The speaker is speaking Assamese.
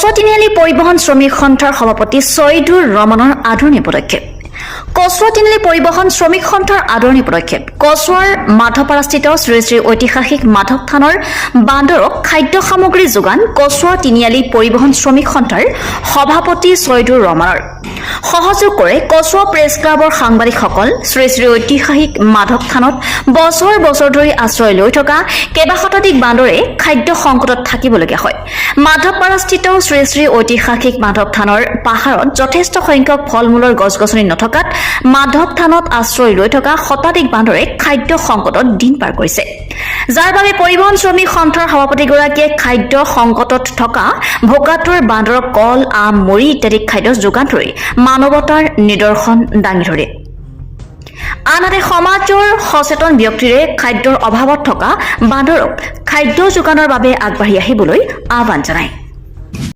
কচুৱা তিনিআলি পৰিবহণ শ্ৰমিক সন্থাৰ সভাপতি ছৈদুৰ ৰহমানৰ আদৰণি পদক্ষেপ। কচুৱা তিনিআলি পৰিবহণ শ্ৰমিক সন্থাৰ আদৰণি পদক্ষেপ। কচুৱাৰ মাধৱপাৰাস্থিত শ্ৰী শ্ৰী ঐতিহাসিক মাধৱ থানৰ বান্দৰক খাদ্য সামগ্ৰী যোগান কচুৱা তিনিআলি পৰিবহণ শ্ৰমিক সন্থাৰ সভাপতি ছৈদুৰ ৰহমানৰ। সহযোগ কৰে কচুৱা প্ৰেছ ক্লাবৰ সাংবাদিকসকল। শ্ৰী শ্ৰী ঐতিহাসিক মাধৱ থানত বছৰ বছৰ ধৰি আশ্ৰয় লৈ থকা কেইবা শতাধিক বান্দৰে খাদ্য সংকটত থাকিবলগীয়া হয়। মাধৱপাৰাস্থিত শ্ৰী শ্ৰী ঐতিহাসিক মাধৱ থানৰ পাহাৰত যথেষ্ট সংখ্যক ফল মূলৰ গছ গছনি নথকাত মাধৱ থানত আশ্ৰয় লৈ থকা শতাধিক বান্দৰে খাদ্য সংকটত দিন পাৰ কৰিছে। যাৰ বাবে পৰিবহণ শ্ৰমিক সন্থাৰ সভাপতিগৰাকীয়ে খাদ্য সংকটত থকা ভোকাতুৰ বান্দৰক কল, আম, মুড়ি ইত্যাদি খাদ্য যোগান ধৰি মানৱতাৰ নিদৰ্শন দাঙি ধৰে। আনহাতে সমাজৰ সচেতন ব্যক্তিৰে খাদ্যৰ অভাৱত থকা বান্দৰক খাদ্য যোগানৰ বাবে আগবাঢ়ি আহিবলৈ আহ্বান জনায়।